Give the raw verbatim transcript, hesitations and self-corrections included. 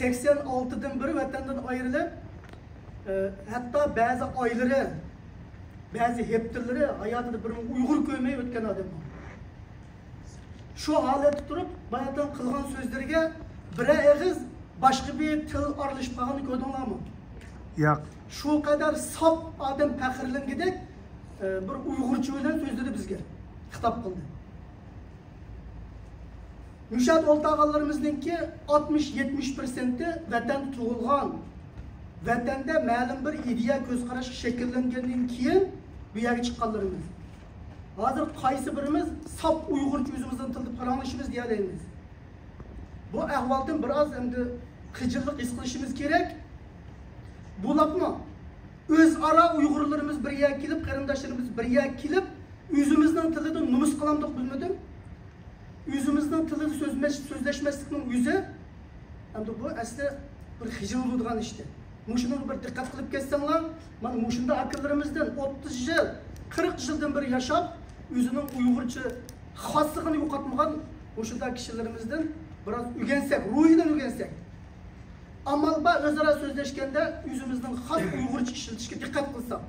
سەكسەن ئالتىدىن بېرى ۋەتەندىن ئايرىلىپ، ئە، ھەتتا بەزى ئايلىرى، بەزى ھەپتىلىرى ھاياتىدا بىر ئۇيغۇر كۆرمەي ئۆتكەن ئادەم بار. شۇ ھالەتتە تۇرۇپ، باياتىن قىلغان سۆزلىرىگە بىرەر ئېغىز باشقا بىر تىل ئارىلىشىپ قالغاننى كۆردۈڭلارمۇ؟ ياق. شۇ قەدەر ساپ ئادەم پەخىرلەنگۈدەك، ئە، بىر ئۇيغۇرچە بىلەن سۆزلىدى بىزگە، خىتاب قىلدى. مۇشۇ يەردە ئولتۇرغانلىرىمىزنىڭكى ئاتمىش يەتمىش پىرسەنتى ۋەتەندە تۇغۇلغان، ۋەتەندە مەلۇم بىر ئىدىيە، كۆز قاراش شەكىللەنگەندىن كېيىن بۇ يەرگە چىققانلىرىمىز. ھازىر قايسى بىرىمىز ساپ ئۇيغۇرچە ئۆزىمىزنىڭ تىلىدا پاراڭلىشىمىز دېيەلەيمىز؟ بۇ ئەھۋالدىن بىر ئاز ئەمدى خىجىللىق ھېس قىلىشىمىز كېرەك. بولۇپمۇ ئۆزئارا ئۇيغۇرلىرىمىز بىر يەرگە كېلىپ، قېرىنداشلىرىمىز بىر يەرگە كېلىپ، ئۆزىمىزنىڭ تىلىدا نومۇس قىلامدۇق بىلمىدىم. ئۆزىمىزنىڭ تىلىدا سۆزمەش-، سۆزلەشمەسلىكنىڭ ئۆزى، ئەمدى بۇ ئەسلى بىر خىجىل بولىدىغان ئىشتى. مۇشۇنىڭغا بىر دىققەت قىلىپ كەتسەڭلار، مانا مۇشۇنداق ئاكىلىرىمىزدىن ئوتتۇز يىل، قىرىق يىلدىن بېرى ياشاپ، ئۆزىنىڭ ئۇيغۇرچە خاسلىقىنى يوقاتمىغان مۇشۇنداق كىشىلىرىمىزدىن بىراز ئۆگەنسەك، روھىدىن ئۆگەنسەك. ئامال بار، ئۆزئارا سۆزلەشكەندە ئۆزىمىزنىڭ خاس ئۇيغۇرچە ئىشلىتىشكە دىققەت قىلساق.